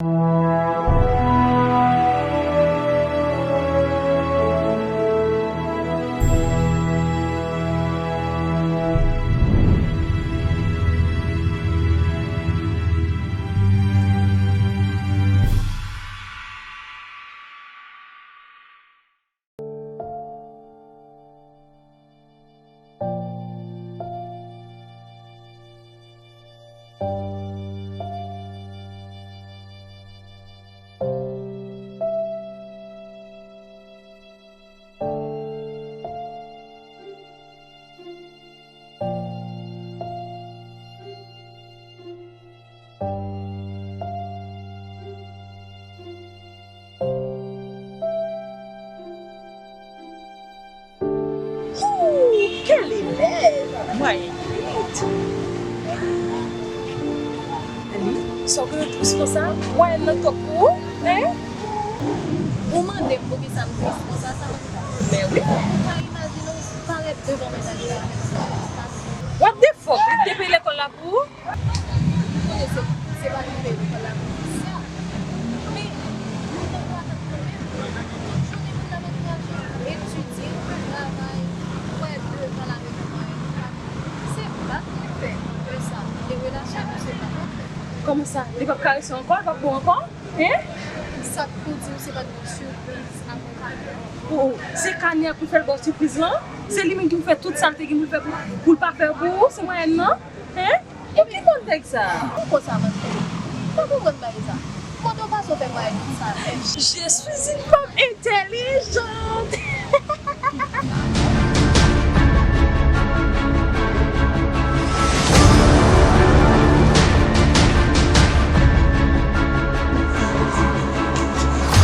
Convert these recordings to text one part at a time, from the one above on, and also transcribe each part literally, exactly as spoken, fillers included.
Ooh, quel élève! Mwayèn uit. Sa w gen tris konsa? Mwayèn nan twòp pou ou, en? Ou mande m poukisa m tris konsa, sa m ap fè. Men wi. Ou pa imajine w parèt devan mennaj la avèk sa. What the fuck? Li te peye lekòl la pou ou? Ou konnen se, se pa li ki peye lekòl la pou ou. Men, nou t ap atann kanmenm. Tout jounen moun nan ap ankouraje w, etidye, travay, wè devan l avèk mwen. Se bat li fè nan kè sa. E relasyon nou se bat w ap fè. Kòman sa? Li p ap karese w ankò? Li p ap bo w ankò? Hein? Sa k pou di w se pa t yon sipriz akonpanye? Pou ou, se Kania k pou fè l ba w sipriz lan? Se li menm ki pou fè tout sa l te gen pou l fè pou, pou l pa fè pou ou? Se mwayèn nan? Hein? Pou ki bòn nèg sa? Ou konsa, man. Pa konprann bagay sa. Kote w pase w fè mwayèn sa? Je suis une femme intelligente.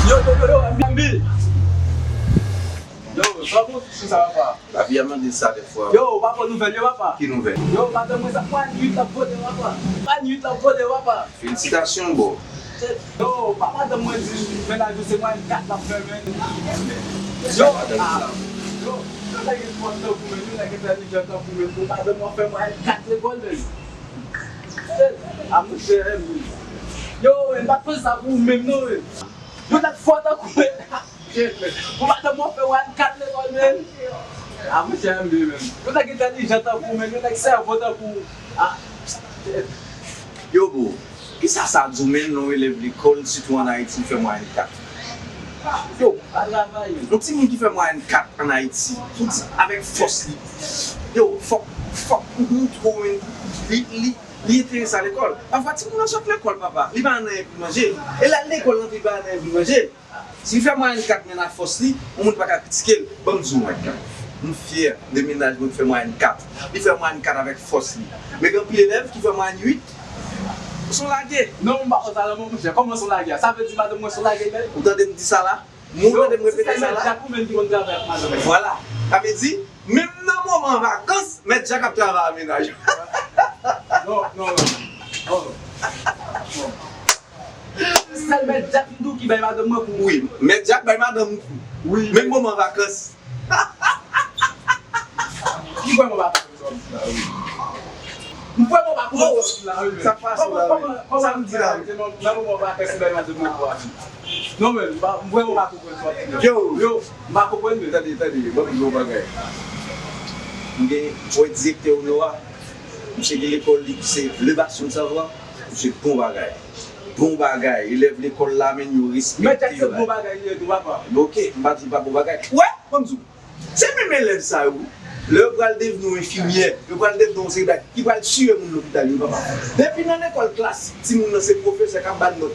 Yo, yo, yo, yo, M B. Yo, sa bon sou sa, papa? Papi a mande sa dèfwa. Yo, papa, nouvèl yo, papa. Ki nouvèl? Yo, madanm mwen sa mwayèn uit l ap vote, papa. Mwayèn uit l ap vote, papa. Felisitasyon, bro. Yo, pa madanm mwen di mennaj ou se mwayèn kat l ap fè, men. Yo, a, yo, yo nèg entèlijan tankou men, yo nèg entèlijan tankou men, pou madanm mwen fè mwayèn kat lekòl, men. A, monchè, men. Yo, men, m pa t panse sa pou ou menm, non, men. Yo nèg fò tankou men. Pou madanm mwen fè mwayèn kat lekòl, men. A, monchè, M B, men. Yo nèg entèlijan tankou men, yo nèg sèvo tankou, a. Yo, bro, kisa sa di w, men, lè yon elèv lekòl, sitou ann Ayiti, fè mwayèn kat? Yo, pa travay. Yon timoun ki fè mwayèn kat ann Ayiti, pou di avèk fòs li. Yo, fòk, fòk ou montre w, men, li, li, li enterese a lekòl. Pafwa, timoun nan sot lekòl, papa, li pa nan anyen pou l manje. E lè l lekòl, li pa nan anyen pou l manje. Si l fè mwayèn kat, men, a fòs li, yon moun pa ka kritike l. Ban m di w, mwen, m fyè de mennaj mwen ki fè mwayèn kat. Li fè mwayèn kat avèk fòs li. Men gen anpil elèv ki fè mwayèn uit, se yon lagè. Non, m pa konn sa non, monchè. Kòman se yon lagè a? Sa vle di madanm mwen se yon lagè, men? Ou tande m di sa la? Men ou tande m repete sa la? Yo, si se mèt Jak ou menm ki konn travay ak madanm mwen. Vwala. Sa vle di, menm nan moman vakans, mèt Jak ap travay ak mennaj. Non, non, non. Non, non. Sèl mèt Jak m di w ki bay madanm mwen kou. Wi, mèt Jak bay madanm m kou. Wi. Menm moman vakans. Ki vrèman pa konn sa w ap di la, wi. M vrèman pa konn sa w ap di la, wi, men. Sa k pase la, wi? Kòman, kòman, sa m di la, wi? Nan moman vakans, li bay madanm mwen kou a, wi. Non, men, m pa, m vrèman pa konprann sa w ap di la. Yo. Yo, m pa konprann, men. Tande, tande, ban m di w yon bagay. M gen, wè direktè Onora, misye gen lekòl li ki se Le Bastion de Savoir, misye bon bagay. Bon bagay, elèv lekòl la, men yo respekte yo. Mèt Jak se bon bagay li ye tou, papa. Ok, m pa di l pa bon bagay. Wè, ban m di w. Se menm elèv sa yo, lè yo pral devni yon enfimyè, yo pral devni yon sekretè, ki pral tiye moun lopital yo, papa. Depi nan lekòl klasik, timoun nan se pwofesè k ap ba l nòt.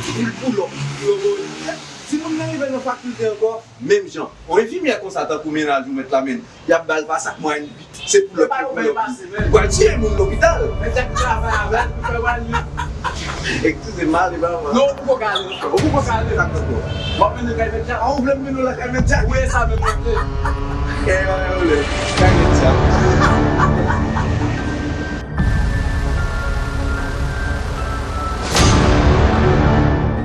Pou l, pou lòt. Timoun nan rive nan fakilte ankò, menm jan. Yon enfimyè konsa, tankou mennaj ou mèt la, men, y ap ba l pase ak mwayèn uit. Se pou lòt ke pou lòt. Ou pral tiye moun lopital. Mèt Jak travay avè l pou fè mwayèn uit. Eskize m, ale ba mwen. Non, ou poko ka ale. Ou poko ka ale. Sa k ankò? W ap mennen l kay mèt Jak. A, ou vle m mennen w lakay mèt Jak? Wi, e sa menm mwen vle. Gen yon lè, kay mèt Jak.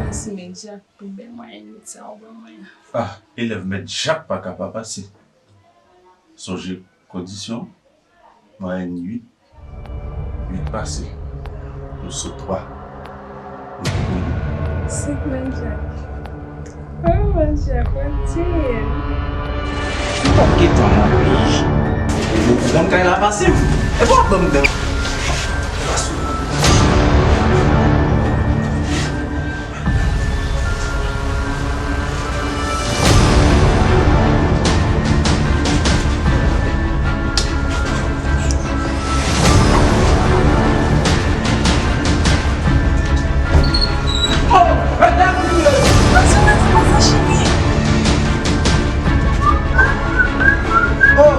Mèsi, mèt Jak, pou bèl mwayèn uit sa ou ban mwen an. Ah, elèv mèt Jak pa ka pa pase. Sonje kondisyon, mwayèn uit, uit pase, yo sot twa. Yo te konnen. Sèk Mèt Jak. Oh, Mèt Jak, w ap tiye m. M p ap gentan mouri. Ou konn kay la pase m. E pa w ap ban m dan. Oh! Pase, pase, pase, cheri. Oh!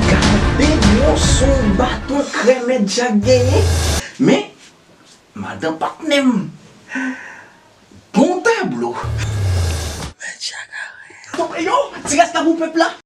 Gade gwo son baton krèmèt Jak genyen. Men, madan patnè m. Bon tablo. Mèt Jak arèt. Yo, ti rès la pou pèp la.